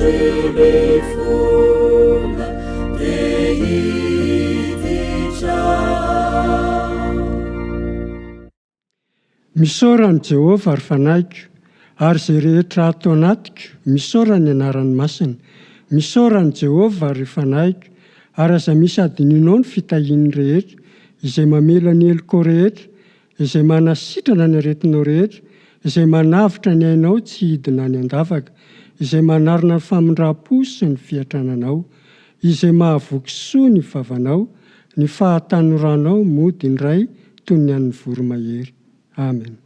sy lefona te hiditra. Misaora an'i Jehovah, ry fanahiko, ary izay rehetra ato anatiko, misaora ny anarany masina. Misaora an'i Jehovah, ry fanahiko, ary aza misy hadinoinao ny fitahiany rehetra, izay mamela ny helokao rehetra, izay manasitrana ny aretinao rehetra, izay manavotra ny ainao tsy hidina any an-davaka, izay manarina ny famindram-po sy ny fiantrananao, izay mahavoky soa ny vavanao, ny fahatanoranao mody indray toy ny an'ny voromahery. Amen.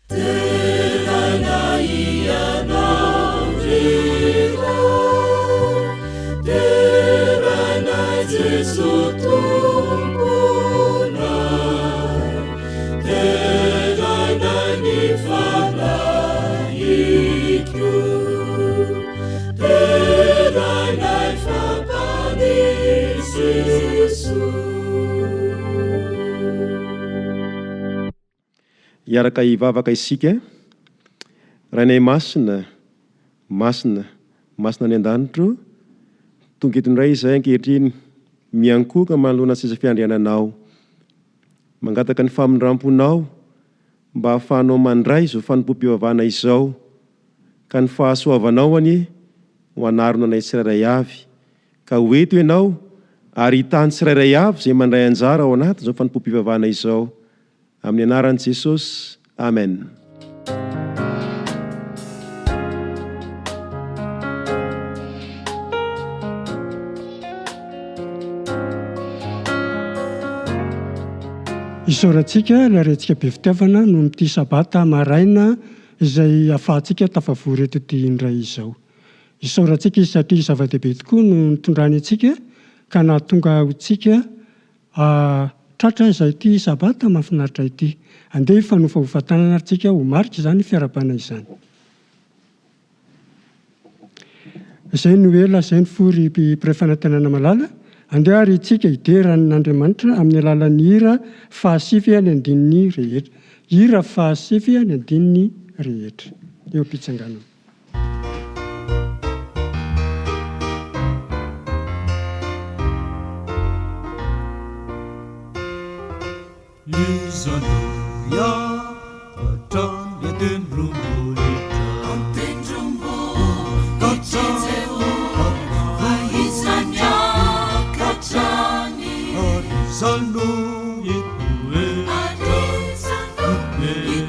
Deraina Ianao ry Ray, deraina Jeso Tomponay, deraina ny Fanahiko, deraina fa Mpamonjy Jesoa. Hiaraka hivavaka isika. Rainay Masina, Masina, Masina any an-danitro, tonga eto indray izahay ankehitriny, miankohoka manoloana ny seza fiandriananao. Mangataka ny famindram-ponao mba hahafahanao mandray izao fanompoam-pivavahana izao, ka ny fahasoavanao anie ho hanarona anay tsirairay avy, ka ho eto Ianao ary hitahy ny tsirairay avy izay mandray anjara ao anatin'izao fanompoam-pivavahana izao. Amin'ny anaran'i Jesosy, Amen. Isaorantsika ilay Raintsika be fitiavana noho ity Sabata maraina izay ahafahantsika tafavory eto ity indray izao. Isaorantsika Izy satria zava-dehibe tokoa no nitondrany antsika ka nahatonga antsika A Tratra izay ity Sabata mahafinaritra ity. Andeha hifanofahofa tanana ary tsika ho marika izany fiarahabana izany. Izay no ela, izay ny fo ry mpiray fanantenana malala. Andeha ary itsika hidera an' Andriamanitra amin'ny alalan'ny hira fahasivy ny andininy rehetra. Hira fahasivy ny andininy rehetra. Eo am-pitsanganana. Iza no hiakatra ny an-tendrombohitra? An-tendrombohitr'i Jehovah, iza niakatra ny. Ary iza no hitoetra? Ary iza no hitoetra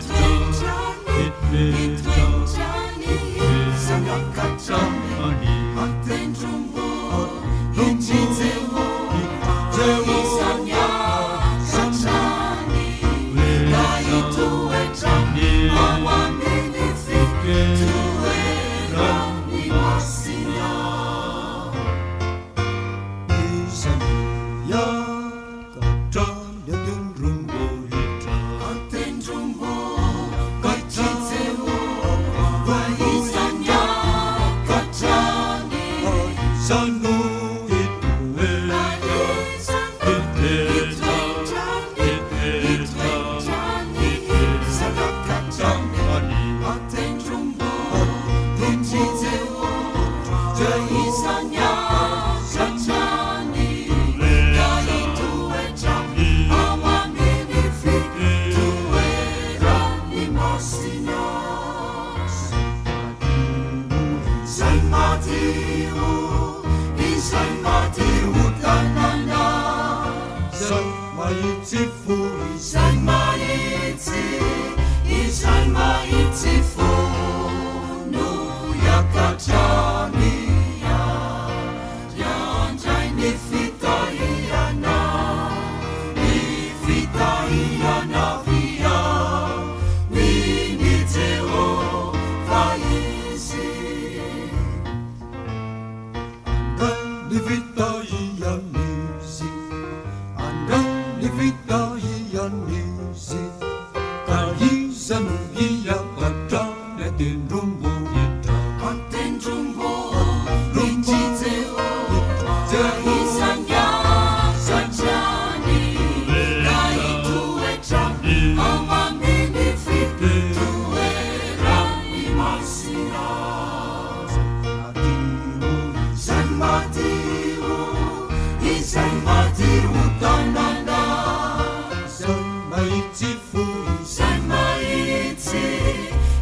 Izay mahitsy,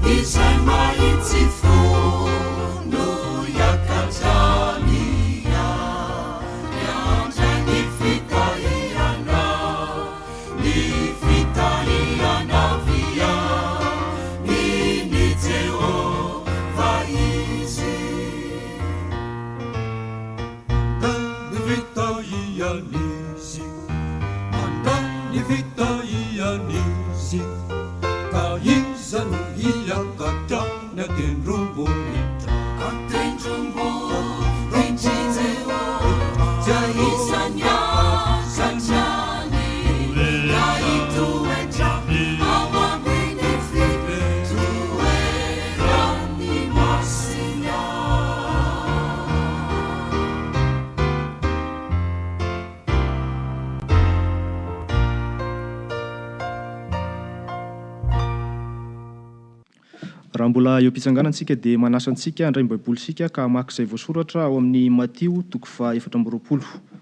izay mahitsy fo no hiakatra ny ary handray ny fitahiana, ny fitahiana avy amin'i Jehovah izy. Mandray ny fitahian'izy, mandray ny fitahian'izy, ka iza no hiakatra any an-tendrombohitra? An-tendrombohitr'i Jehovah, iza ny hiakatra any, ka hitoetra ao amin'ny fitoerany masina? Raha mbola eo am-pitsanganana isika dia manasa antsika handray ny Baibolintsika ka hamaky izay voasoratra ao amin'ny Matio toko faha-24.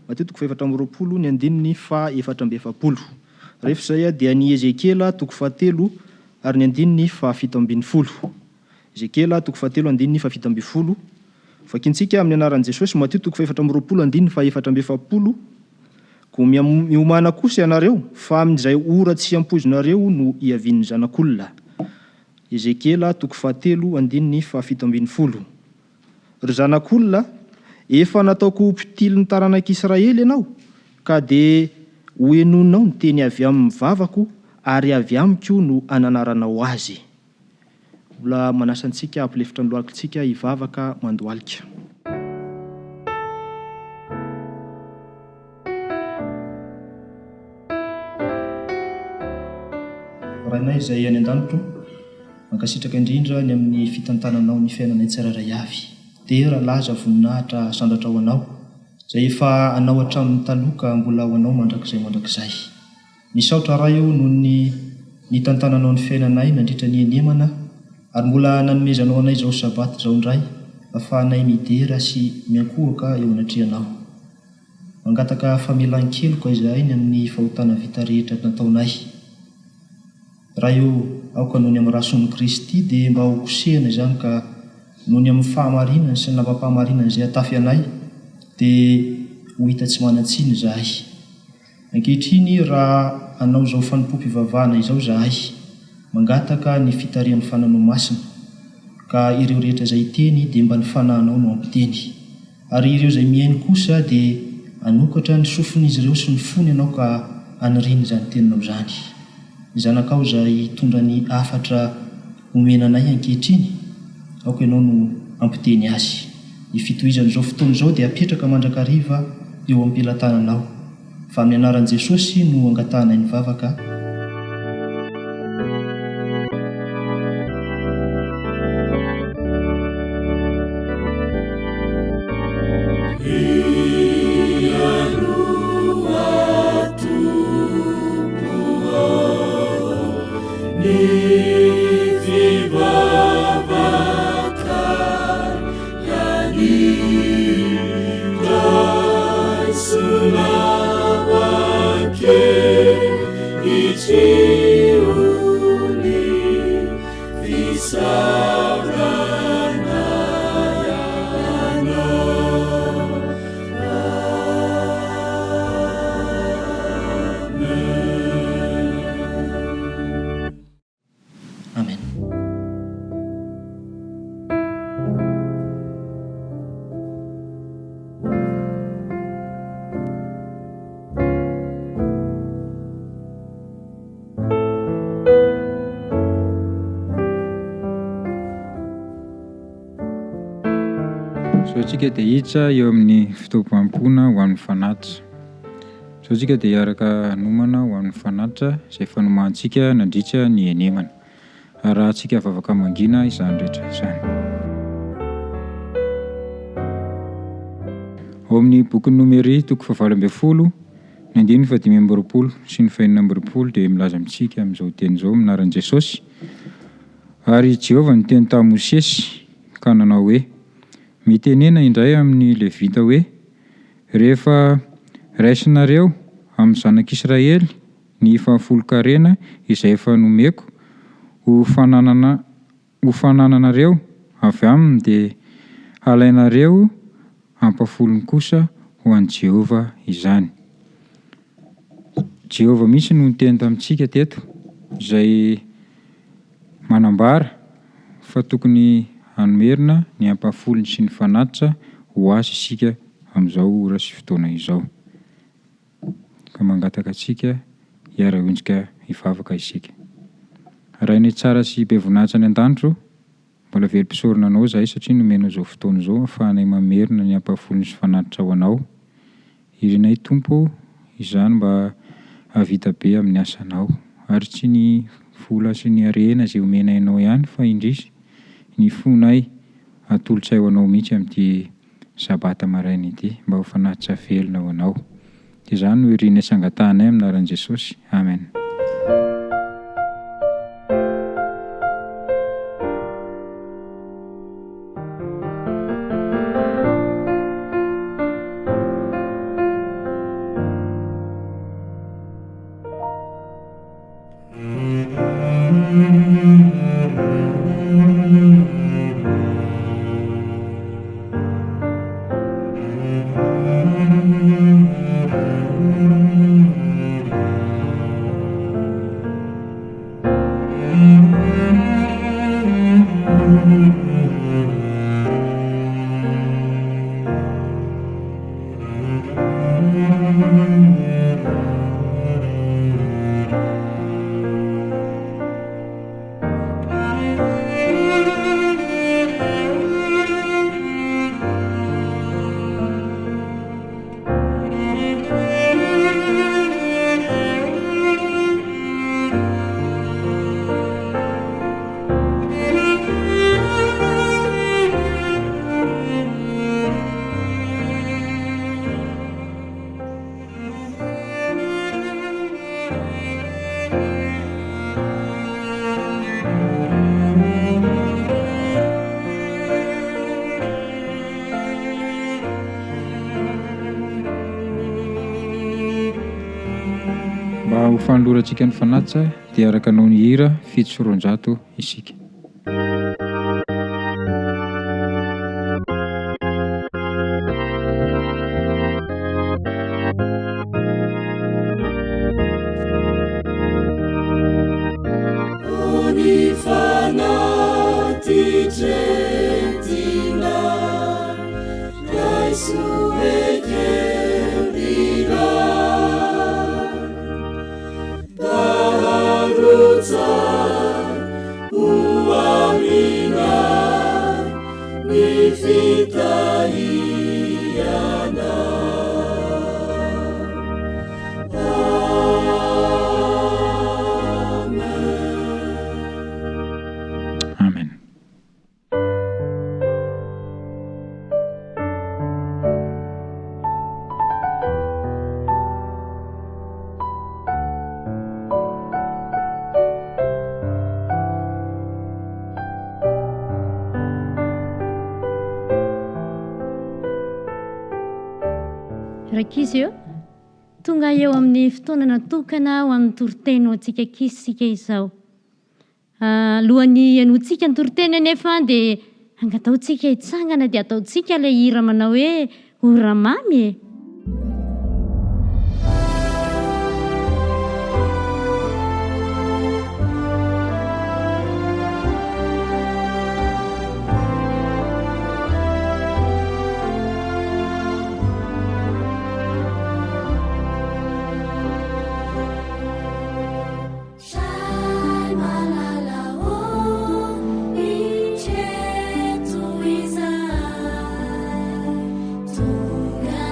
Matio toko faha-24 ny andininy faha-44. Rehefa izay dia ny Ezekiela toko fahatelo ary ny andininy faha-17. Ezekiela toko fahatelo andininy fahafito ambin'ny folo. Vakintsika amin'ny anaran'i Jesosy Matio toko fahefatra amby roapolo andininy fahaefatra amby efapolo, Koa miomàna kosa ianareo, fa amin'izay ora tsy ampoizinareo no hiavian'ny Zanak'olona. Ezekiela toko fahatelo andininy fahafito ambin'ny folo. Ry zanak'olona, efa nataoko ho mpitilin'ny taranak'Israely ianao, ka dia hohenoinao ny teny avy amin'ny vavako ary avy amiko no hananaranao azy. Mbola manasa antsika hampilefitra ny lohalikitsika hivavaka mandohalika. Rainay izay any an-danitra ô, mankasitraka indrindra ny amin'ny fitantananao ny fiainanay tsirairay avy. Dera, laza, voninahitra asandratra ho Anao, izay efa Anao hatramin'ny taloha ka mbola ho Anao mandrakizay mandrakizay. Misaotra Ray o noho ny nitantananao ny fiainanay nandritra ny henemana ary mbola nanomezanao anay izao Sabbat izao indray afahanay midera sy miankohoka eo anatrehanao. Mangataka famelan-keloka izahay ny amin'ny fahotana vita rehetra nataonay. Ray o, aoka noho ny amin'ny Rasoan'i Kristy dia mba ho kosehina izany ka noho ny amin'ny fahamarinany sy ny lambam-pahamarinany izay atafy anay dia ho hita tsy manan-tsiny izahay. Ankehitriny raha hanao izao fanompoam-pivavahana izao izahay, mangataka ny fitarihan'ny Fananao Masina, ka ireo rehetra izay hiteny dia mba ny Fanahinao no hampiteny. Ary ireo izay mihaino kosa dia hanokatra ny sofin'izy ireo sy ny fony Ianao ka haniriany izany Teninao izany. Ny Zanakao izay hitondra ny hafatra omena anay ankehitriny, aoka Ianao no hampiteny azy. Ny fitohizan'izao fotoana izao dia apetraka mandrakariva eo am-pelatananao. Fa amin'ny anaran'i Jesosy no angatahanay ny vavaka. Amen. Izao tsika dia hiditra eo amin'ny fotoam-panompoana ho an'ny fanatitra. Izao tsika dia hiaraka hanomana ho an'ny fanatitra izay efa nomanintsika nandritra ny henemana. Arahantsika vavaka mangina izany rehetra izany. Ao amin'ny bokin'ny Nomery toko fahavalo ambin'ny folo, ny andininy fahadimy amby roapolo sy ny fahenina amby roapolo dia milaza amintsika amin'izao teny izao amin'ny anaran'i Jesosy, Ary i Jehovah niteny tamin'i Mosesy ka nanao hoe, Mitenena indray amin'ny Levita hoe, Rehefa raisinareo amin'ny zanak'Israely ny fahafolonkarena izay efa nomeko ho fananana ho fanananareo avy aminy dia halainareo ampahafolony kosa ho an'i Jehovah izany. Jehovah mihitsy no niteny tamintsika teto, izay manambara fa tokony hamerina ny ampahafolony sy ny fanatitra ho azy isika amin'izao ora sy fotoana izao. Ka mangataka antsika hiara-hiondrika hivavaka isika. Rainay tsara sy be voninahitra any an-danitra ô, mbola velom-pisaorana Anao izahay satria nomenao izao fotoana izao ahafahanay mamerina ny ampahafolony sy fanatitra ho Anao. Irinay Tompo ô, izany mba hahavita be amin'ny asanao. Ary tsy ny vola sy ny harena izay omenay Anao ihany fa indrisy, ny fonay atolotray ho Anao mihitsy amin'ity Sabata maraina ity mba ho fanatitra velona ho Anao. Izany no irinay sy angatahanay amin'ny anaran'i Jesosy. Amen. Mba ho fanolorantsika ny fanatitra dia araka anao ny hira 207 isika. Amen. Rankizy ô, tonga eo amin'ny fotoana natokana ho an'ny toriteny ho antsika ankizy isika izao. Alohan'ny henointsika ny toriteny anefa dia angataontsika hitsangana dia ataontsika ilay hira manao hoe Ora mamy e! Ray malala ô, indreto izahay, tonga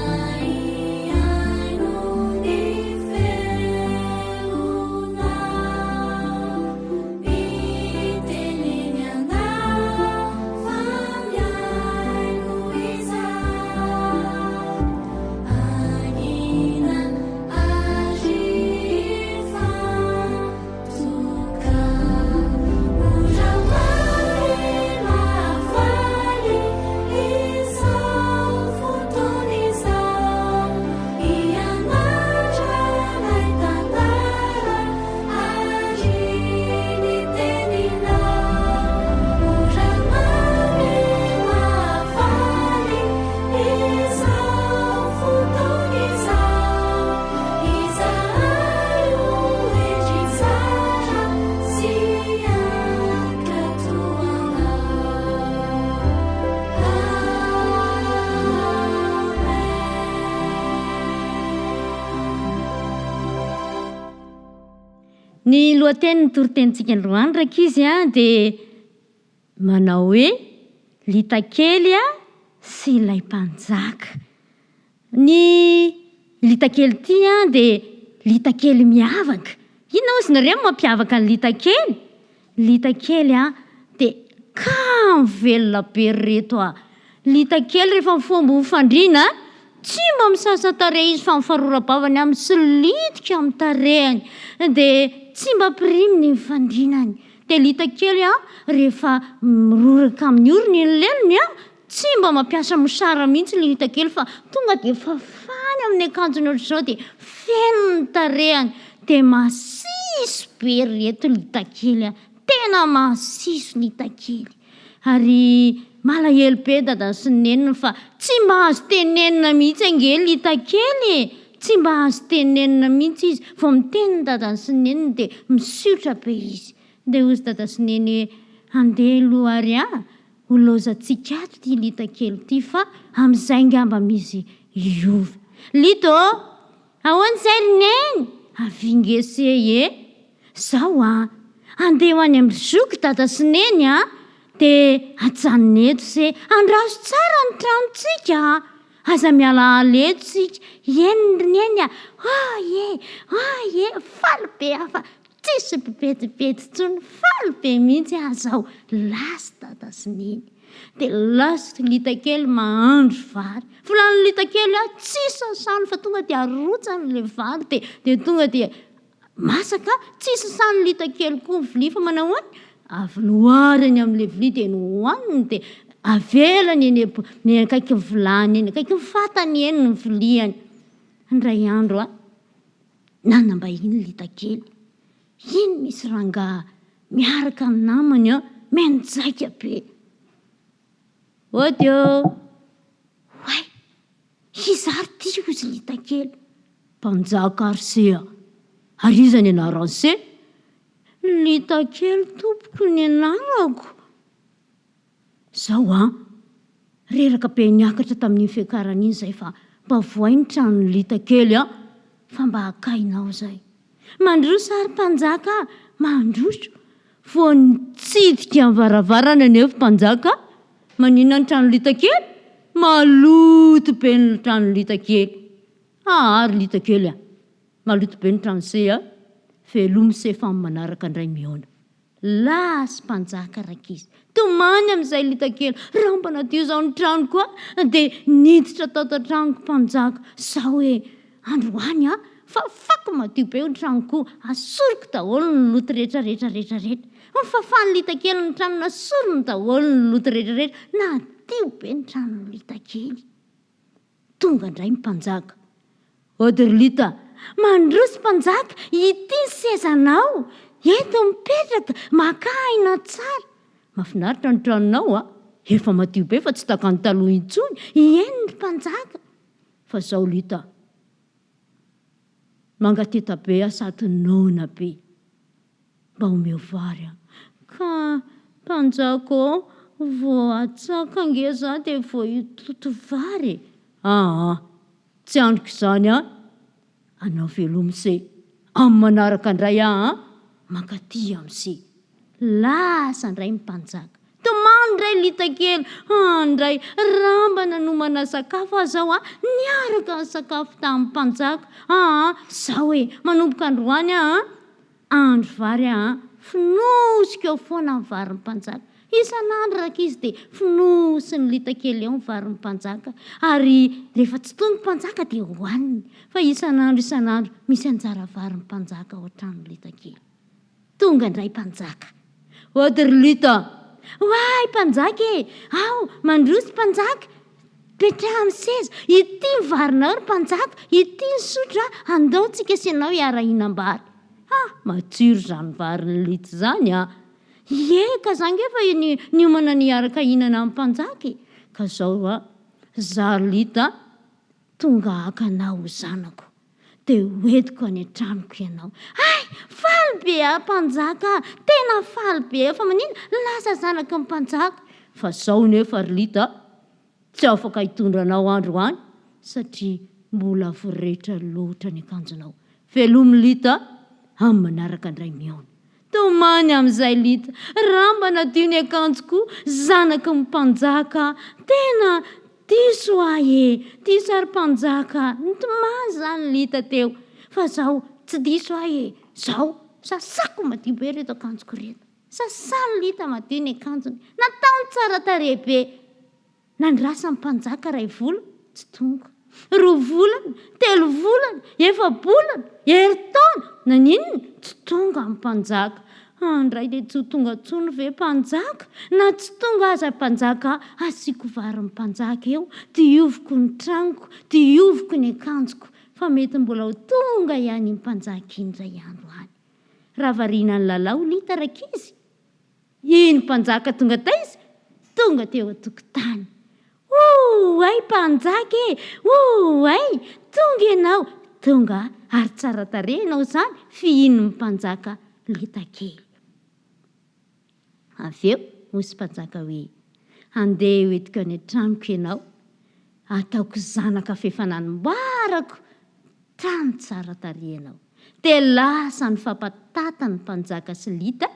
Ny lohatenin'ny toritenintsika androany rankizy a dia manao hoe Lita kely sy ilay mpanjaka. Ny lita kely ity an dia lita kely miavaka. Inona hozy nareo no mampiavaka ny lita kely? Lita kely an dia kamo velona be ry reto a! Lita kely rehefa mifoha ambony fandriana tsy mba misasa tarehy izy fa mifarora-bavany an, misolitika amin'ny tarehiny. Dia tsy mba piriminy ny fandrinany. Dia lita kely an rehefa miroraka amin'ny orony ny lelony an, Tsy mba mampiasa mosara mihitsy le hita kely fa tonga dia fafany amin'ny akanjony ohatr'izao dia feno ny tarehany dia masiso be ry reto lita kely a! Tena masiso lita kely ary malahelo be dadany sy ny neniny fa tsy mba azo tenenina mihitsy ange lita kely e! Tsy mba azo tenenina mihitsy izy, vao miteny ny dadany sy ny neniny dia misiotra be izy. Dia hozy dada sy neny hoe andeha aloha ary a! Ho laozantsika ato ity Lita kely ity fa amin'izay ngamba misy hiova. Lita ô! Ahoana izay ry Neny? Avia nge se e! Zao an! Andeha ho any amin-dry zoky Dada sy Neny a! Dia ajanona eto se! Andraso tsara ny tranontsika a! Aza mialaala eto isika! Eny ry Neny a! Oye! Oye! Faly be aho fa Tsisy mpibedibedy intsony, faly be mihitsy aho zao, lasa dada sy neny. Dia lasa lita kely mahandro vary. Vilany lita kely aho tsy sasany fa tonga dia arotsany ilay vary dia dia tonga dia masaka, tsy sasany lita kely koa ny vilia fa manao ahoana? Avy loharany amin'ilay vilia dia nohaniny dia avelany eny eny akaikin'ny vilany eny, akaikin'ny fatany eny ny viliany. Indray andro aho. Nanam-bahiny lita kely. Iny misy rangahy miaraka amin'ny namany an, mianjaika be. Ody ô! Oay! Iza ary ity hozy lita kely? Mpanjaka ary se a! Ary iza ny anaran'i se? Lita kely tompoko ny anarako. Zao an! Reraka be niakatra tamin'iny fiakarana iny zay fa mba vohay ny tranon'i Lita kely an! Fa mba akainao zay. Mandroso ary mpanjaka a! Mandroso! Vao nitsidika ny varavarana anefa mpanjaka, maninona ny tranon'i Lita kely? Maloto be ny tranon'i Lita kely. Aa ry Lita kely a! Maloto be ny tranon'i se a! Velomy se fa amin'ny manaraka indray mihaona. Lasa mpanjaka rankizy. Tomany amin'izay lita kely. Raha mba nadio izao ny tranoko a! Dia niditra tao an-tranoko mpanjaka. Izao hoe, androany a! Fafako madio be io tranoko io. Asoriko daholo ny loto rehetra rehetra rehetra rehetra. Nofafan'i lita kely ny trano, nasoriny daholo ny loto rehetra rehetra. Nadio be ny tranon'i lita kely. Tonga indray ny mpanjaka. Odrlita, Mandroso mpanjaka, ity ny sezanao, eto mipetraka, maka aina tsara. Mahafinaritra ny tranonao a! Efa madio be fa tsy tahaka ny taloha intsony. Eny ry mpanjaka. Fa zao Lita, mangateta be aho sady noana be. Mba omeo vary aho. Ka mpanjaka ô, vao hatsaka ange za dia vao hitoto vary e! Aa! Tsy andriko izany an! Anao veloma se! Amin'ny manaraka indray aho an! Mankaty amin'i se! Lasa indray ny mpanjaka. Tomany indray lita kely! An indray! Raha mba nanomana sakafo aho izao an! Niaraka nisakafo tamin'ny mpanjaka! Aa! Izao e! Manomboka androany aho an! Andro vary aa, fonosiko eo foana ny varin'ny mpanjaka. Isan'andro rankizy dia fonosin'ny lita kely eo ny varin'ny mpanjaka. Ary rehefa tsy tonga ny mpanjaka dia hohaniny. Fa isan'andro isan'andro misy anjara varin'ny mpanjaka ao an-tranon'ny lita kely. Tonga indray mpanjaka. Ody ry lita! Oay mpanjaka e! Ao, mandroso mpanjaka! Petraha amin'ny seza. Ity ny varinao ry mpanjaka, ity ny sotro a, andao tsika sy ianao hiara-hihinam-bary. Ha! Matsiro izany varin'i Lita izany a! Ie, ka za nge efa niomana ny hiaraka hihinana amin'ny mpanjaka e! Ka zao a, za ry Lita tonga haka anao ho zanako, dia hoentiko any an-tranoko ianao. Hay! Faly be aho mpanjaka a! Tena faly be aho fa maninona? Lasa zanaky ny mpanjaka. Fa zao nefa ry Lita a! Tsy afaka hitondra anao andro any satria mbola voretra loatra ny akanjonao. Velomy Lita a! Amin'ny manaraka indray mihaona. Tomany amin'izay Lita, raha mba nadio ny akanjoko, zanaky ny mpanjaka, tena diso ahy e, diso ary mpanjaka, nitomany izany Lita teo, fa zao tsy diso ahy e, zao sasako madio be ireto akanjoko ireto, sasan'i Lita madio ny akanjony, nataony tsara tarehy be. Nandrasan'ny mpanjaka iray volana, tsy tonga. Roa volana, telo volana, efa-bolana, herintaona, naninona? Tsy tonga ny mpanjaka. Andray dia tsy ho tonga intsony ve mpanjaka? Na tsy tonga aza mpanjaka, asiako vary ny mpanjaka eo, dioviko ny tranoko, dioviko ny akanjoko, fa mety mbola ho tonga ihany iny mpanjaka iny indray andro any. Raha variana nilalao Lita rankizy, Iny mpanjaka tonga taiza? Tonga teo an-tokotany. Oay mpanjaka e! Oay! Tonga ianao! Tonga ary tsara tarehy ianao izany, fihinin'ny mpanjaka lita kely. Avy eo hozy mpanjaka hoe, Andeha ho entiko any an-tranoko ianao, ataoko zanaka f'efa nanamboarako trano tsara tarehy ianao. Dia lasa nifampatata ny mpanjaka sy Lita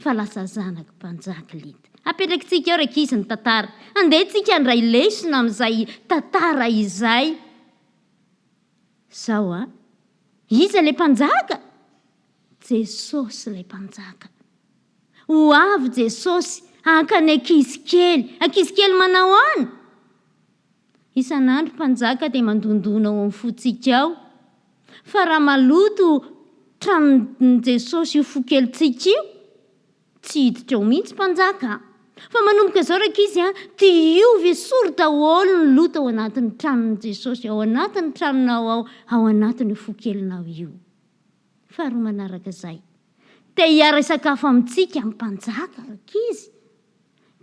fa lasa zanaky mpanjaka Lita. Apetrakitsika eo rankizy ny tantara. Andeha tsika handray lesona amin'izay tantara izay. Zao an. Iza ilay mpanjaka? Jesosy ilay mpanjaka. Ho avy Jesosy haka ny ankizy kely. Ankizy kely manao ahoana? Isan'andro mpanjaka dia mandondona ao amin'ny fontsika ao. Fa raha maloto tranon'i Jesosy io fo kelintsika io, tsy hiditra ao mihitsy mpanjaka a! Fa manomboka izao rankizy a, diovy esory daholo ny loto ao anatin'ny tranon'i Jesosy, ao anatin'ny tranonao ao, ao anatin'io fo kelinao io. Faharoa manaraka izay, te hiara-hisakafo amintsika ny mpanjaka rankizy,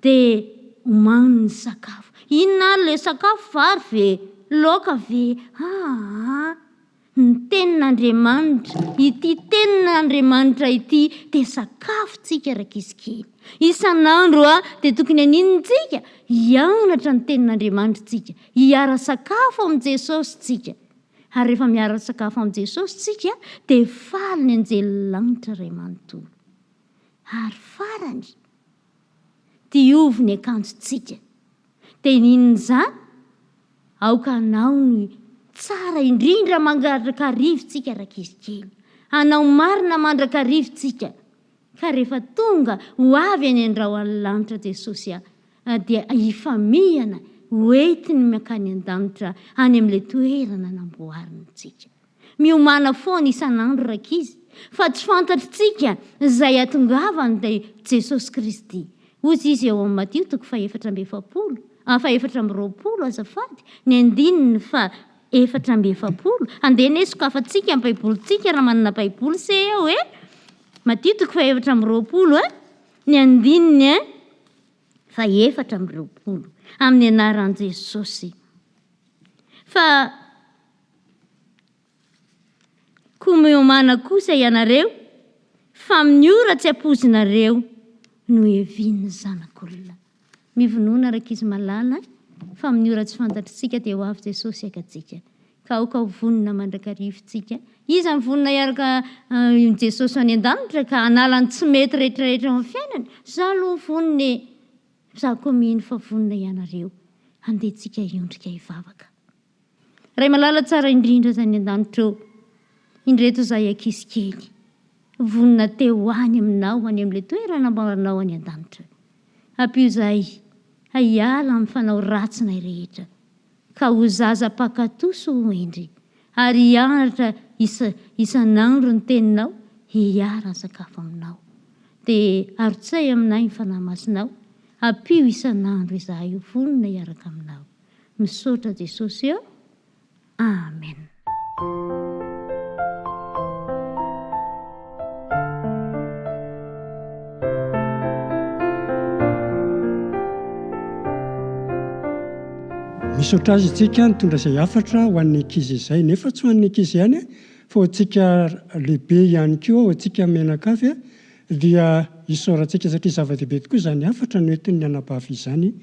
Dia omano ny sakafo. Inona ary ilay sakafo? Vary ve? Laoka ve? Aa! Ny tenin'Andriamanitra, ity tenin'Andriamanitra ity dia sakafontsika rankizy kely. Isan'andro dia tokony haninona tsika? Hianatra ny tenin'Andriamanitra tsika, hiara-sakafo amin'i Jesosy tsika. Ary rehefa miara-sakafo amin'i Jesosy tsika dia faly ny anjelin'ny lanitra iray manontolo. Ary farany, diovy ny akanjontsika. Dia n'inona izany? Aoka hanao ny tsara indrindra mandrakariva isika rankizy kely. Hanao marina mandrakariva isika. Ka rehefa tonga ho avy any an-drahon'ny lanitra Jesosy dia hifamihana hoentiny mankany an-danitra any amin'ilay toerana namboariny antsika. Miomàna foana isan'andro rankizy fa tsy fantatritsika izay hatongavan dia Jesosy Kristy. Hozy izy eo amin'ny Matio toko fahefatra amby 40, ah faha-24 azafady, ny andininy faha 44. Andeha anie sokafantsika ny baibolintsika raha manana baiboly se eo e! Matio toko faha-24 a, ny andininy faha-24. Amin'ny anaran'i Jesosy. Fa. Koa miomàna kosa ianareo, fa amin'ny ora tsy ampoizinareo no hiavian'ny Zanak'olona. Mivonona rankizy malala, fa amin'ny ora tsy fantatritsika dia ho avy Jesosy haka antsika. Ka aoka ho vonona mandrakariva isika. Iza no vonona hiaraka amin'i Jesosy any an-danitra ka hanala ny tsy mety rehetrarehetra eo amin'ny fiainany? Izaho aloha vonona e! Izaho koa mino fa vonona ianareo. Andeha tsika hiondrika hivavaka. Ray malala tsara indrindra izay any an-danitra ô, indreto izahay ankizy kely, vonona te ho any aminao any amin'ilay toerana amboarinao any an-danitra. Ampio izahay hiala amin'ny fanao ratsinay rehetra, ka ho zaza mpankatò sy ho hendry, ary hianatra isa isan'andro ny teninao, hiara-sakafo aminao. Dia arotsay aminay ny Fanahy Masinao, ampio isan'andro izahay ho vonona hiaraka aminao. Misaotra Jesosy ô! Amen. Misaotra azy isika nitondra izay hafatra ho an'ny ankizy izay, nefa tsy ho an'ny ankizy ihany fa ho antsika lehibe ihany koa, ho antsika mianakavy dia isaorantsika satria zava-dehibe tokoa izany hafatra noentin'ny anabavy izany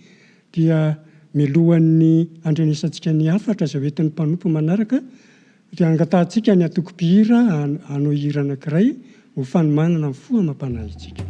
Dia mialohan'ny handrenesantsika ny hafatra izay hoentin'ny mpanompo manaraka. Dia angatahantsika ny antoko mpihira hanao hira anankiray ho fanomanana ny fo amam-panahintsika.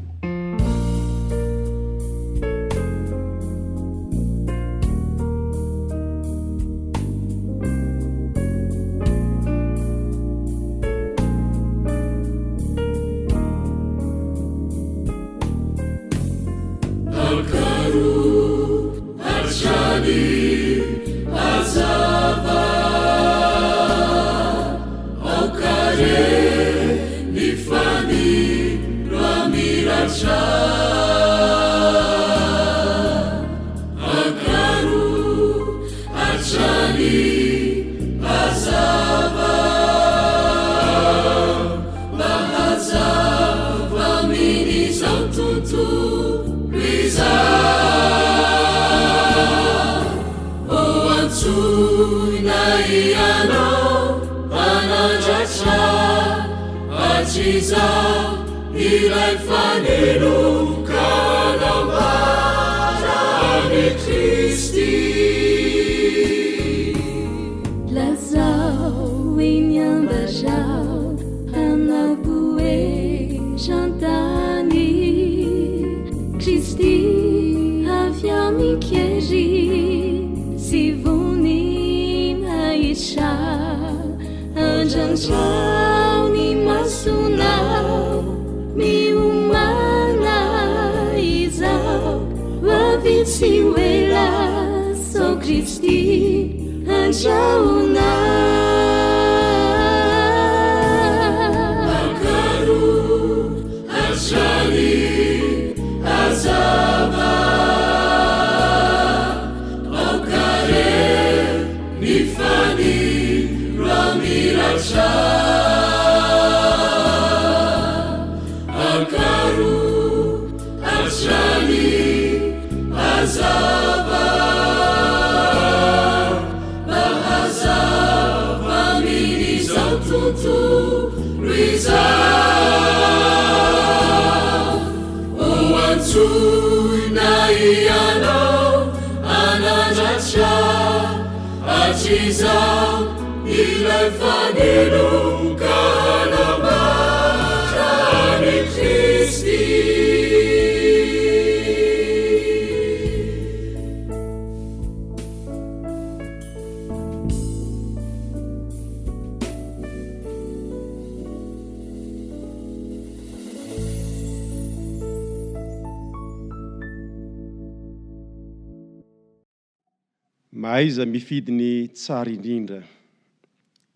Mahaiza mifidy ny tsara indrindra.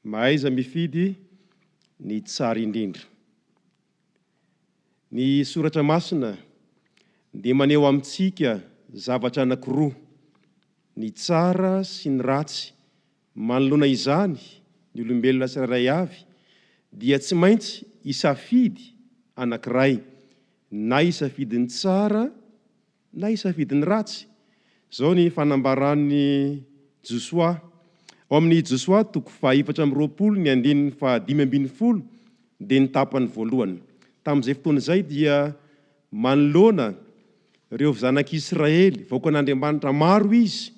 Mahaiza mifidy ny tsara indrindra. Ny Soratra Masina dia maneho amintsika zavatra anankiroa, ny tsara sy ny ratsy. Manoloana izany, ny olombelona tsirairay avy dia tsy maintsy hisafidy anankiray, na hisafidy ny tsara na hisafidy ny ratsy. Izao ny fanambaran'i Josoa, ao amin'ny Josoa toko faha-24 ny andininy faha-15 dia ny tapany voalohany. Tamin'izay fotoana izay dia manoloana ireo zanak'Israely, vahoakan'Andriamanitra maro izy,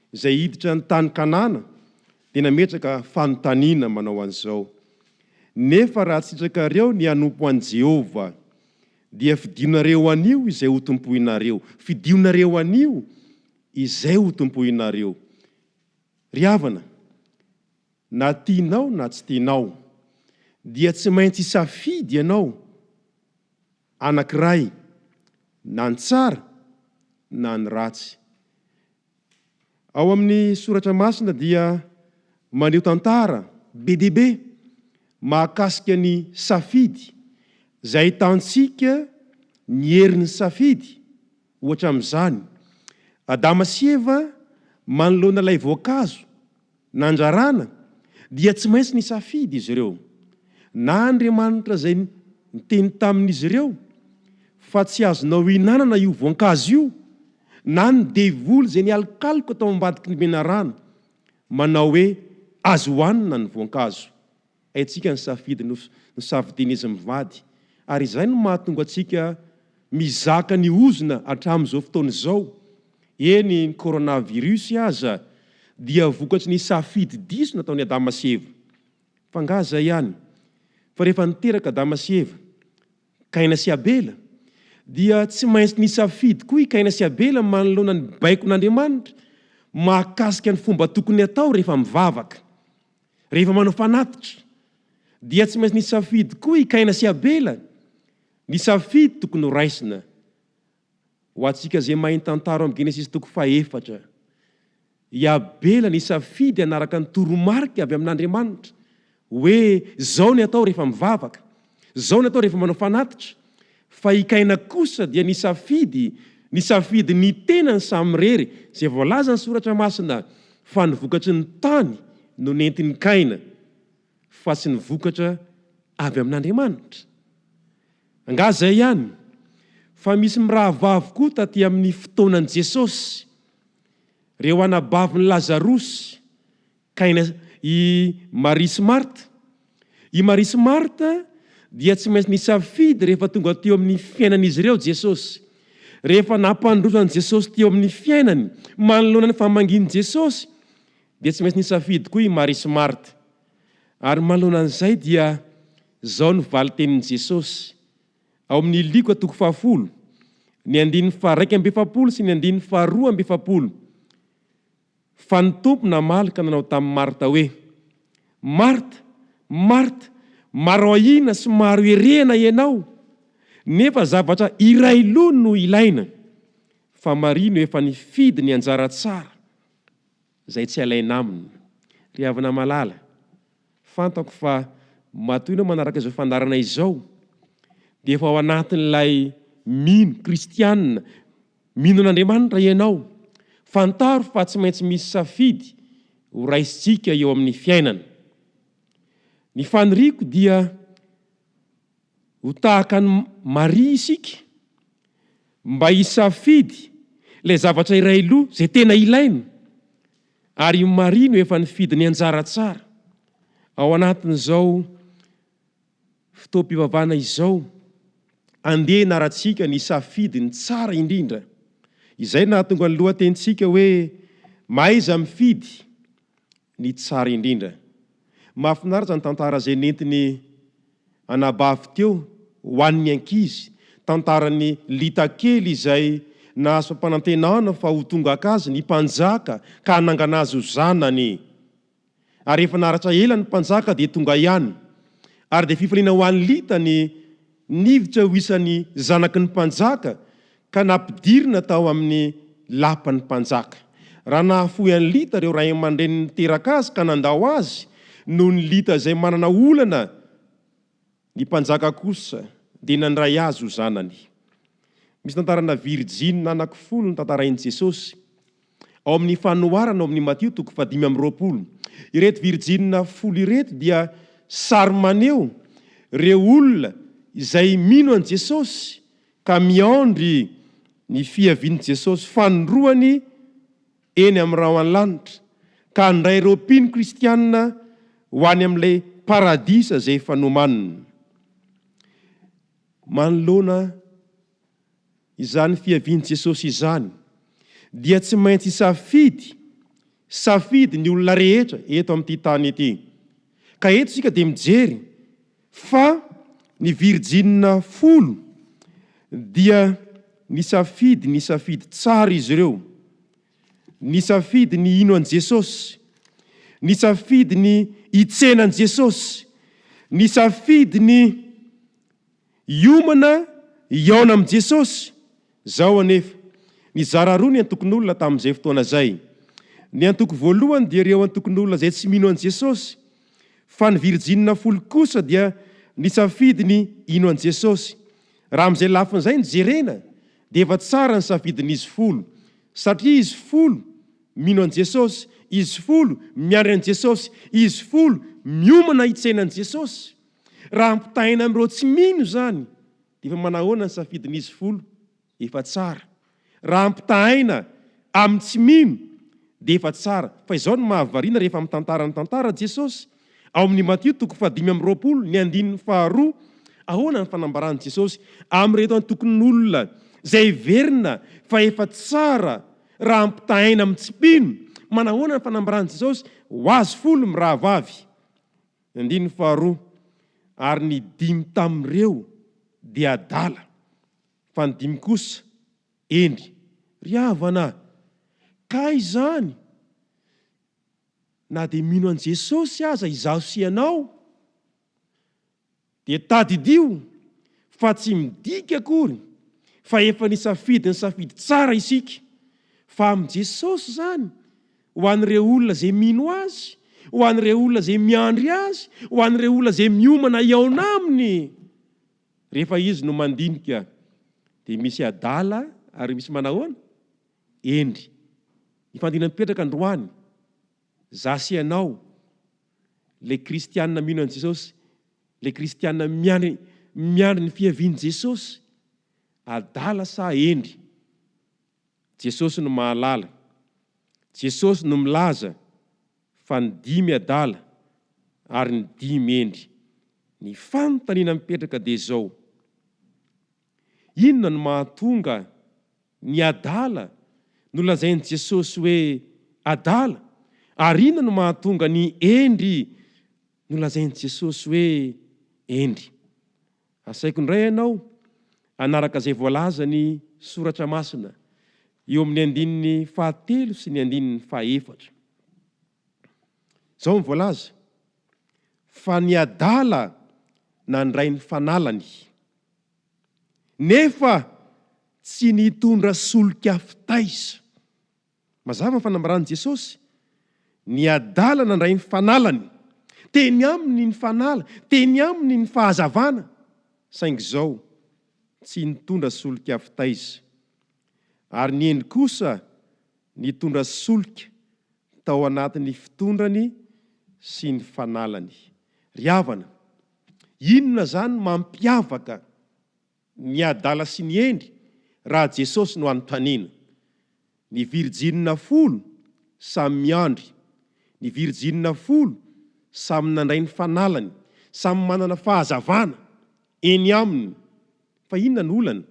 izay hiditra ny tany Kanana, dia nametraka fanontaniana manao an'izao, Nefa raha sitrakareo ny hanompo an'i Jehovah, Dia fidionareo anio izay ho tompoinareo. Fidionareo anio izay ho tompoinareo. Ry havana, na tianao na tsy tianao, dia tsy maintsy hisafidy ianao anankiray, na ny tsara na ny ratsy. Ao amin'ny Soratra Masina dia maneho tantara be dia be mahakasika ny safidy, izay ahitantsika ny herin'ny safidy. Ohatra amin'izany, Adama sy Eva manoloana ilay voankazo nandrarana dia tsy maintsy nisafidy izy ireo. Na Andriamanitra izay niteny tamin'izy ireo fa tsy azonao ihinanana io voankazo io, na ny devoly izay nialokaloka tao ambadiky ny menarana manao hoe azo hohanina ny voankazo. Haintsika ny safidy nosafidian'izy mivady, ary izay no mahatonga antsika mizaka ny ozona hatramin'izao fotoana izao. Eny, ny coronavirus aza dia vokatry ny safidy diso nataon'i Adama sy Eva. Fa angaha izay ihany? Fa rehefa niteraka Adama sy Eva, Kaina sy Abela, dia tsy maintsy nisafidy koa i Kaina sy Abela manoloana ny baikon'Andriamanitra mahakasika ny fomba tokony hatao rehefa mivavaka. Rehefa manao fanatitra, dia tsy maintsy nisafidy koa i Kaina sy Abela ny safidy tokony horaisina. Ho antsika izay mahay ny tantara ao amin'ny Genesisy toko fahefatra, i Abela nisafidy hanaraka ny toromarika avy amin'Andriamanitra hoe izao ny atao rehefa mivavaka, izao ny atao rehefa manao fanatitra, fa i Kaina kosa dia nisafidy nisafidy ny tenany samirery, izay voalazan'ny Soratra Masina fa ny vokatry ny tany no nentin'i Kaina fa tsy ny vokatra avy amin'Andriamanitra. Angaha izay ihany? Fa misy mirahavavy koa taty amin'ny fotoanan'i Jesosy. Ireo anabavin'i Lazarosy, Kaina, i Maria sy Marta. I Maria sy Marta dia tsy maintsy nisafidy rehefa tonga teo amin'ny fiainan'izy ireo Jesosy. Rehefa nampandroso an'i Jesosy teo amin'ny fiainany, manoloana ny famangian'i Jesosy, dia tsy maintsy nisafidy koa i Maria sy Marta. Ary manoloana an'izay dia izao no valin-tenin'i Jesosy, ao amin'ny Lioka toko fahafolo, ny andininy faha-41 sy ny andininy faha-42, Fa ny Tompo namaly ka nanao tamin'i Marta hoe, Marta, Marta, maro ahiana sy maro herehana ianao, nefa zavatra iray loha no ilaina, fa Maria no efa nifidy ny anjara tsara, izay tsy alaina aminy. Ry havana malala, fantako fa matoa ianao manaraka izao fandaharana izao, dia efa ao anatin'ilay mino, kristiana, mino an'Andriamanitra ianao. Fantaro fa tsy maintsy misy safidy ho raisintsika eo amin'ny fiainana. Ny faniriako dia Ho tahaka an'i Maria isika mba hisafidy ilay zavatra iray loha izay tena ilaina, ary i Maria no efa nifidy ny anjara tsara. Ao anatin'izao fotoam-pivavahana izao, andeha hianarantsika ny hisafidy ny tsara indrindra. Izay no nahatonga ny lohatenintsika hoe Mahaiza mifidy. ny tsara indrindra. Mahafinaritra ny tantara izay nentin'i anabavy teo ho an'ny ankizy, tantaran'i Lita kely izay nahazo fampanantenana fa ho tonga haka azy ny mpanjaka ka hanangana azy ho zanany. Ary rehefa naharitra ela ny mpanjaka dia tonga ihany. Ary dia fifaliana ho an'i Lita ny niditra ho isan'ny zanaky ny mpanjaka ka nampidirina tao amin'ny lapan'ny mpanjaka. Raha nahafoy an'i Lita ireo ray aman-dreniny niteraka azy ka nandao azy noho ny Lita izay manana olana, ny mpanjaka kosa dia nandray azy ho zanany. Misy tantarana virijina anankifoly notantarain'i Jesosy ao amin'ny fanoharana ao amin'ny Matio toko fahadimy amby 20. Ireto virijina folo ireto dia sary maneho ireo olona izay mino an'i Jesosy ka miandry ny fiavian'i Jesosy fanindroany eny amin'ny rahon'ny lanitra, ka handray ireo mpino kristiana ho any amin'ilay paradisa izay efa nomanina. Manoloana izany fiavian'i Jesosy izany, dia tsy maintsy hisafidy safidy ny olona rehetra eto amin'ity tany ity. Ka eto isika dia mijery fa ny virijinina folo dia nisafidy nisafidy tsara izy ireo. Nisafidy ny hino an'i Jesosy. Nisafidy ny hitsena an'i Jesosy. Nisafidy ny Hiomana hihaona amin'i Jesosy. Izao anefa, nizara roa ny antokon'olona tamin'izay fotoana izay. Ny antoko voalohany dia ireo antokon'olona izay tsy mino an'i Jesosy, fa ny virijinina folo kosa dia nisafidy ny hino an'i Jesosy. Raha amin'izay lafiny izay no jerena, dia efa tsara ny safidin'izy folo, satria izy folo mino an'i Jesosy, izy folo miandry an'i Jesosy, izy folo miomana hitsena an'i Jesosy. Raha ampitahaina amin'ireo tsy mino izany, dia efa manahoana ny safidin'izy folo? Efa tsara. Raha ampitahaina amin'ny tsy mino, dia efa tsara. Fa izao no mahavariana rehefa mitantara ny tantara Jesosy, ao amin'ny Matio toko fahadimy amby 20, ny andininy faharoa, ahoana ny fanambaran'i Jesosy amin'ireto antokon'olona izay heverina fa efa tsara raha ampitahaina amin'ny tsy mpino? Manahoana ny fanambaran'i Jesosy ho azy folo mirahavavy? Ny andininy faharoa, Ary ny dimy tamin'ireo dia adala, fa ny dimy kosa hendry. Ry havana, kay izany na dia mino an'i Jesosy aza izaho sy ianao, Dia tadidio fa tsy midika akory fa efa nisafidy ny safidy tsara isika, fa amin'i Jesosy izany, ho an'ireo olona izay mino Azy, ho an'ireo olona izay miandry Azy, ho an'ireo olona izay miomana hihaona Aminy. Rehefa Izy no mandinika dia misy adala ary misy manahoana? Hendry. Ny fandinihana mipetraka androany, za sy ianao, Ilay kristiana mino an'i Jesosy, ilay kristiana miandry miandry ny fiavian'i Jesosy, adala sa hendry? Jesosy no mahalala. Jesosy no milaza fa ny dimy adala ary ny dimy hendry. Ny fanontaniana mipetraka dia izao, inona no mahatonga Ny adala no lazain'i Jesosy hoe adala, ary inona no mahatonga ny hendry nolazain'i Jesosy hoe hendry? Asaiko indray ianao hanaraka izay voalazan'ny Soratra Masina eo amin'ny andininy fahatelo sy ny andininy fahefatra. Izao no voalaza, Fa ny adala nandray ny fanalany. Nefa tsy nitondra solika fitaiza. Mazava ny fanambaran'i Jesosy, Ny adala nandray ny fanalany. Teny aminy ny fanala, teny aminy ny fahazavana, saingy izao, tsy nitondra solika fitaiza. Ary ny hendry kosa nitondra solika tao anatin'ny fitondrany sy ny fanalany. Ry havana, inona izany mampiavaka ny adala sy ny hendry raha Jesosy no anontaniana? Ny virjinina folo samy miandry, ny virjinina folo samy nandray ny fanalany, samy manana fahazavana eny aminy. Fa inona no olana?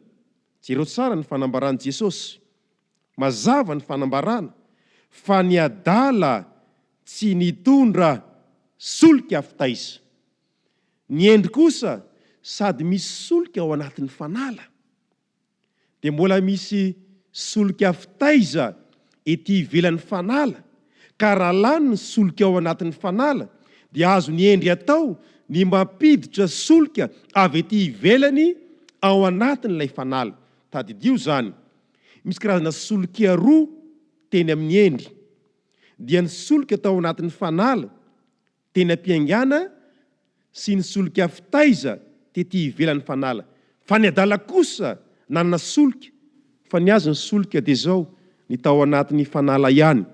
Jereo tsara ny fanambaran'i Jesosy. Mazava ny fanambarana fa ny adala tsy nitondra solika fitaiza. Ny hendry kosa sady misy solika ao anatin'ny fanala dia mbola misy solika fitaiza ety ivelan'ny fanala ka raha lany ny solika ao anatin'ny fanala dia azon'ny hendry atao ny mampiditra solika avy ety ivelany ao anatin'ilay fanala. Tadidio izany. Misy karazana solika roa teny amin'ny hendry, dia ny solika tao anatin'ny fanala teny am-piaingàna sy ny solika fitaiza tety ivelan'ny fanala. Fa ny adala kosa nanana solika, fa ny azy ny solika dia izao, ny tao anatin'ny fanala ihany,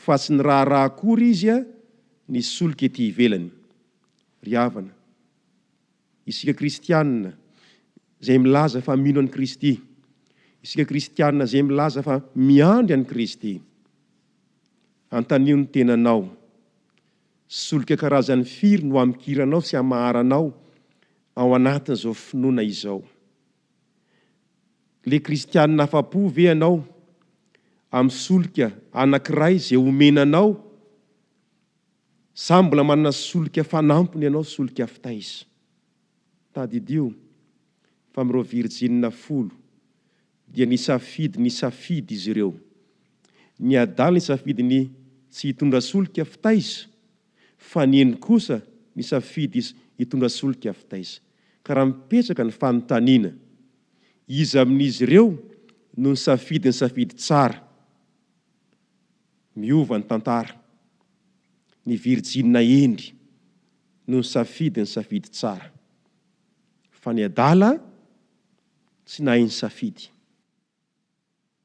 fa tsy niraharaha akory izy ny solika ety ivelany. Ry havana, Isika kristiana izay milaza fa mino an'i Kristy, isika kristiana izay milaza fa miandry an'i Kristy, antanio ny tenanao, solika karazany firy no amikiranao sy amaharanao ao anatin'izao finoana izao? Le kristiana afa-po ve ianao amin'ny solika anankiray izay omena anao? Sa mbola manana solika fanampiny ianao, solika fitaiza? Tadidio fa amin'ireo virjinina folo dia nisafidy nisafidy izy ireo. Ny adala nisafidy ny tsy hitondra solika fitaiza, fa ny hendry kosa nisafidy hitondra solika fitaiza. Ka raha mipetraka ny fanontaniana, iza amin'izy ireo no nisafidy ny safidy tsara? Miova ny tantara. Ny virjinina hendry no nisafidy ny safidy tsara. Fa ny adala tsy nahay nisafidy.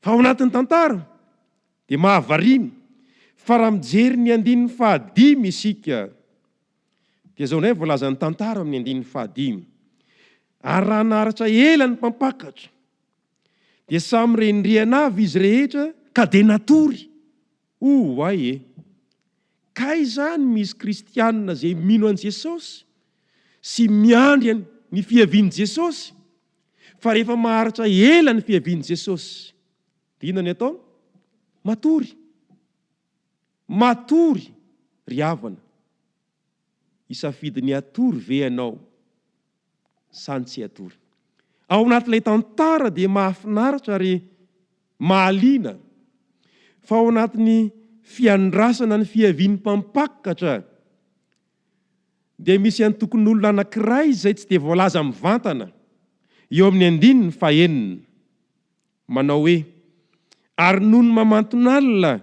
Fa ao anatin'ny tantara dia mahavariana fa raha mijery ny andininy fahadimy isika dia izao indray voalazan'ny tantara amin'ny andininy fahadimy, Ary raha naharitra ela ny mpampakatra, Dia samy rendrehana avy izy rehetra ka dia natory. Oay e! Kay izany misy kristianina izay mino an'i Jesosy sy miandry ny fiavian'i Jesosy fa rehefa maharitra ela ny fiavian'i Jesosy dia inona ny ataony? Matory. Matory ry havana. Hisafidy ny hatory ve ianao sa ny tsy hatory? Ao anatin'ilay tantara dia mahafinaritra ary mahaliana fa ao anatin'ny fiandrasana ny fiavian'ny mpampakatra dia misy antokon'olona anankiray izay tsy dia voalaza mivantana eo amin'ny andininy fahenina. Manao hoe, Ary nony mamanton'alina,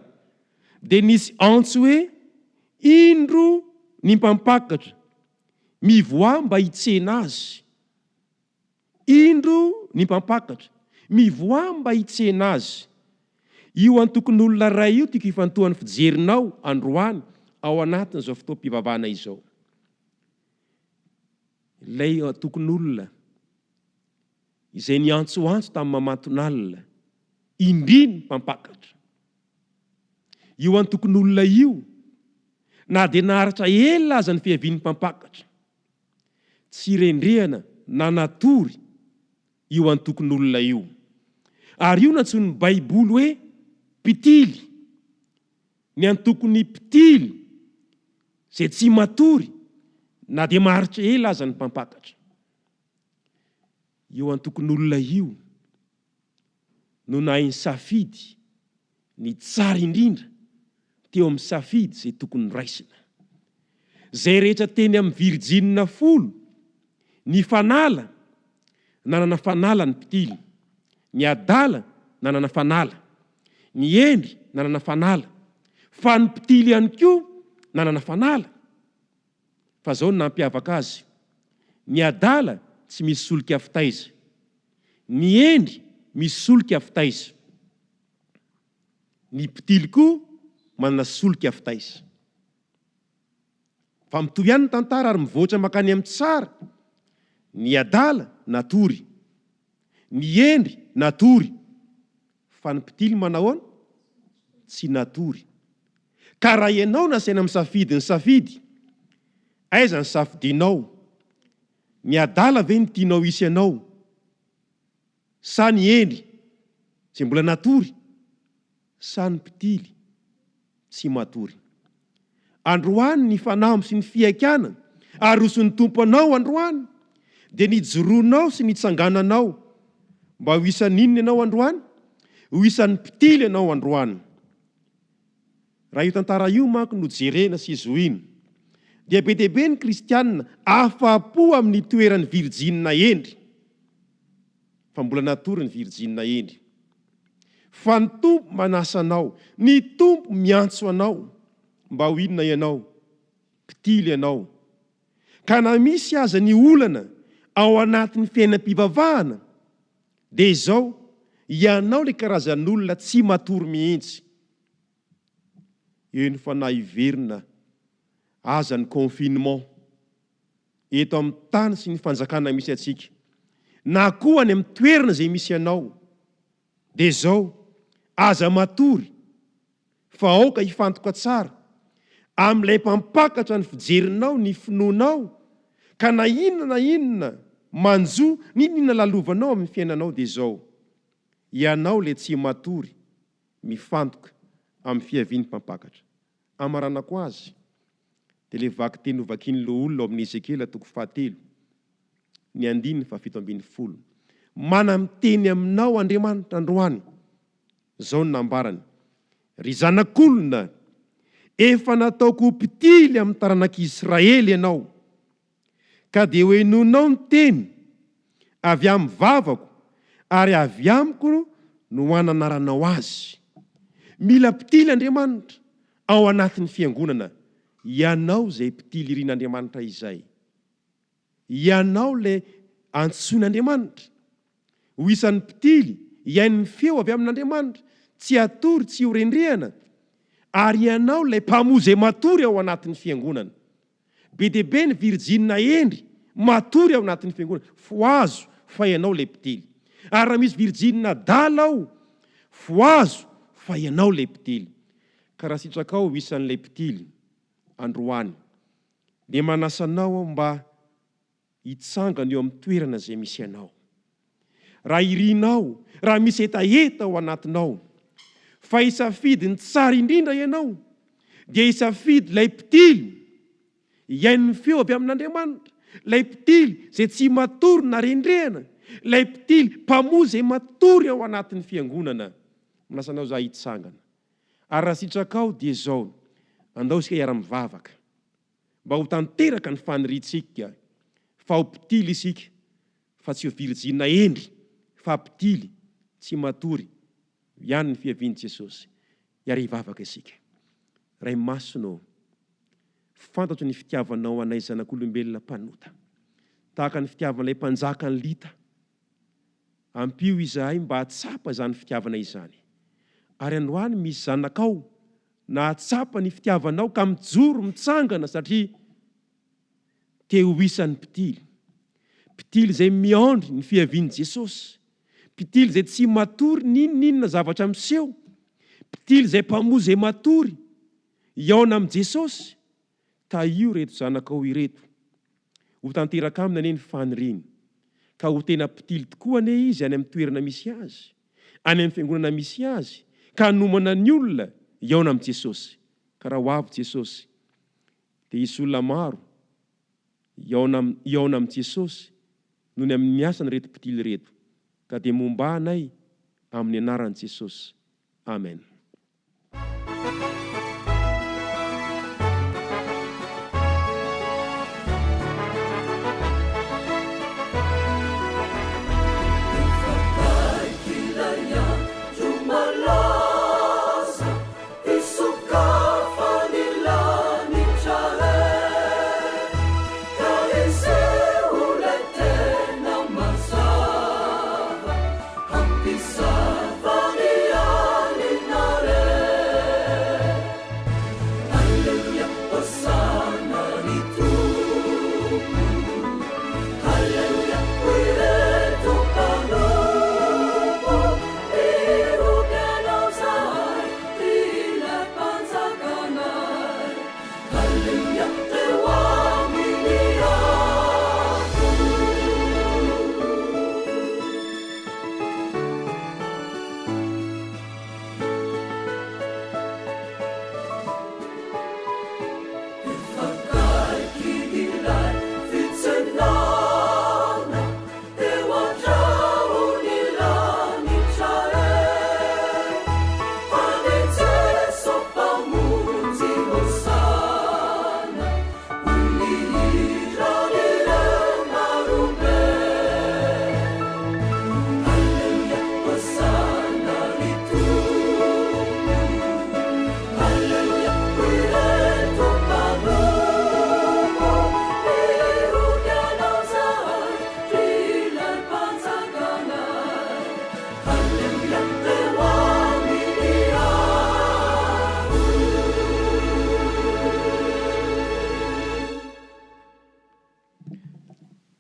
dia nisy antso hoe, Indro ny mpampakatra, mivoaha mba hitsena azy. Indro ny mpampakatra, mivoaha mba hitsena azy. Io antokon'olona iray io tiako hifantohan'ny fijerinao androany ao anatin'izao fotoam-pivavahana izao. Ilay antokon'olona izay niantsoantso tamin'ny mamanton'alina, indriny mpampakatra. Io antokon'olona io, na dia naharitra ela aza ny fiavian'ny mpampakatra, tsy rendrehana na natory io antokon'olona io. Ary io nantsoin'ny Baiboly hoe mpitily. Ny antokon'ny mpitily izay tsy matory na dia maharitra ela aza ny mpampakatra. Io antokon'olona io no nahay nisafidy ny tsara indrindra teo amin'ny safidy izay tokony noraisina. Izay rehetra teny amin'ny virijinina folo nifanala, nanana fanala ny mpitily, ny adala nanana fanala, ny hendry nanana fanala, fa ny mpitily ihany koa nanana fanala. Fa zao no nampiavaka azy, ny adala tsy misy solika fitaiza, ny hendry misy solika fitaiza, ny mpitily koa manana solika fitaiza. Fa mitohy ihany ny tantara ary mivoatra mankany amin'ny tsara, ny adala natory, ny hendry natory, Fa ny mpitily manahoana? Tsy natory. Ka raha ianao nasaina misafidy ny safidy, aiza ny safidinao? Ny adala ve no tianao hisy anao? Sa ny hendry, izay mbola natory? Sa ny mpitily? tsy matory. Androany ny fanamby sy ny fihaikana aroson'ny Tompo anao androany dia ny hijoroanao sy ny hitsangananao. Mba ho isan'ny inona ianao androany? Ho isan'ny mpitily ianao androany. Raha io tantara io manko no jerena sy zohina dia be dia be ny kristianina afa-po amin'ny toeran'ny virijinina hendry. Fa mbola natory ny virijinina hendry. Fa ny Tompo manasa anao, ny Tompo miantso anao, mba ho inona ianao? Mpitily ianao. Ka na misy aza ny olana ao anatin'ny fiainam-pivavahana, dia izao, ianao ilay karazan'olona tsy matory mihitsy. Eny fa na hiverina aza ny confinement eto amin'ny tany sy ny fanjakana misy antsika, na koa any amin'ny toerana izay misy anao, Dia izao, aza matory, fa aoka hifantoka tsara amin'ilay Mpampakatra ny fijerinao ny finoanao, ka na inona na inona manjo, n'inon'inona lalovanao amin'ny fiainanao, dia izao, ianao ilay tsy matory, mifantoka amin'ny fiavian'ny Mpampakatra. Amaranako azy, dia ilay vakiteny novakian'ny loholona ao amin'ny Ezekiela toko fahatelo, ny andininy fahafito ambin'ny folo. Manam-teny aminao Andriamanitra androany. Izao no nambarany, Ry zanak'olona, efa nataoko ho mpitily amin'ny taranak'i Israely ianao. Ka dia hohenoinao ny teny avy amin'ny vavako, ary avy amiko no hananaranao azy. Mila mpitily Andriamanitra ao anatin'ny fiangonana. Ianao izay mpitily irin'Andriamanitra izay. Ianao ilay antsoin'Andriamanitra. Ho isan'ny mpitily, hihaino ny feo avy amin'Andriamanitra, tsy hatory, tsy ho rendrehana. Ary ianao ilay mpamoa izay matory ao anatin'ny fiangonana. Be dia be ny virijinina hendry matory ao anatin'ny fiangonana. Fohazo fa ianao ilay mpitily. Ary raha misy virijinina adala ao, fohazo fa ianao ilay mpitily. Ka raha sitrakao ho isan'ilay mpitily androany, dia manasa anao aho mba hitsangana eo amin'ny toerana izay misy anao. Raha irinao, raha misy hetaheta ao anatinao, fa hisafidy ny tsara indrindra ianao, dia hisafidy ilay mpitily. Hihaino ny feo avy amin'Andriamanitra. Ilay mpitily izay tsy matory na rendrehana. Ilay mpitily mpamoa izay matory ao anatin'ny fiangonana. Manasa anao izaho hitsangana. Ary raha sitrakao dia izao, andao isika hiara-mivavaka. Mba ho tanteraka ny faniriantsika fa ho mpitily isika fa tsy ho virijina hendry fa mpitily tsy matory ihany ny fiavian'i Jesosy. Hiara hivavaka isika. Ray Masina ô, fantatro ny fitiavanao anay zanak'olombelona mpanota. Tahaka ny fitiavan'ilay mpanjaka an'i Lita. Ampio izahay mba hahatsapa izany fitiavana izany. Ary androany misy zanakao nahatsapa ny fitiavanao ka mijoro mitsangana satria te ho isan'ny mpitily. Mpitily izay miandry ny fiavian'i Jesosy. Mpitily izay tsy matory n'inon'inona zavatra miseho. Mpitily izay mpamoa izay matory. Hihaona amin'i Jesosy. Tahio ireto zanakao ireto. Ho tanteraka aminy anie ny faniriany. Ka ho tena mpitily tokoa anie izy any amin'ny toerana misy azy, any amin'ny fiangonana misy azy, ka hanomana ny olona hihaona amin'i Jesosy. Ka raha ho avy Jesosy, dia hisy olona maro hihaona hihaona amin'i Jesosy noho ny amin'ny asan'ireto mpitily ireto. Ka dia mombà anay amin'ny anaran'i Jesosy. Amen.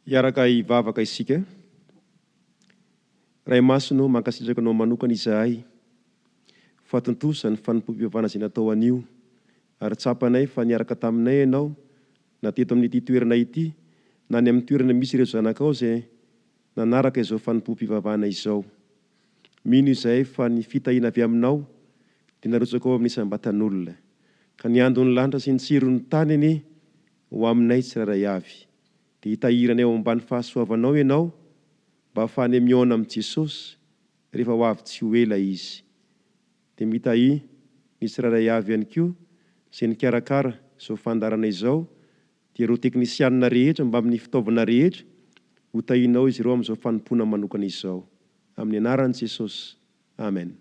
Hiaraka hivavaka isika. Ray Masina ô, mankasitraka Anao manokana izahay fa tontosa ny fanompoam-pivavahana izay natao anio ary tsapanay fa niaraka taminay Ianao na teto amin'ity toerana ity na any amin'ny toerana misy ireo zanakao izay nanaraka izao fanompoam-pivavahana izao. Mino izahay fa ny fitahiana avy Aminao dia narotsakao amin'ny isam-batan'olona. Ka ny andon'ny lanitra sy ny tsiron'ny tany anie ho aminay tsirairay avy. Dia hitahiry anay ao ambany fahasoavanao Ianao mba hahafahanay mihaona amin'i Jesosy rehefa ho avy tsy ho ela Izy. Dia mitahia ny tsirairay avy ihany koa izay nikarakara izao fandaharana izao dia ireo teknisianina rehetra mbamin'ny fitaovana rehetra, ho tahianao izy ireo amin'izao fanompoana manokana izao. Amin'ny anaran'i Jesosy. Amen.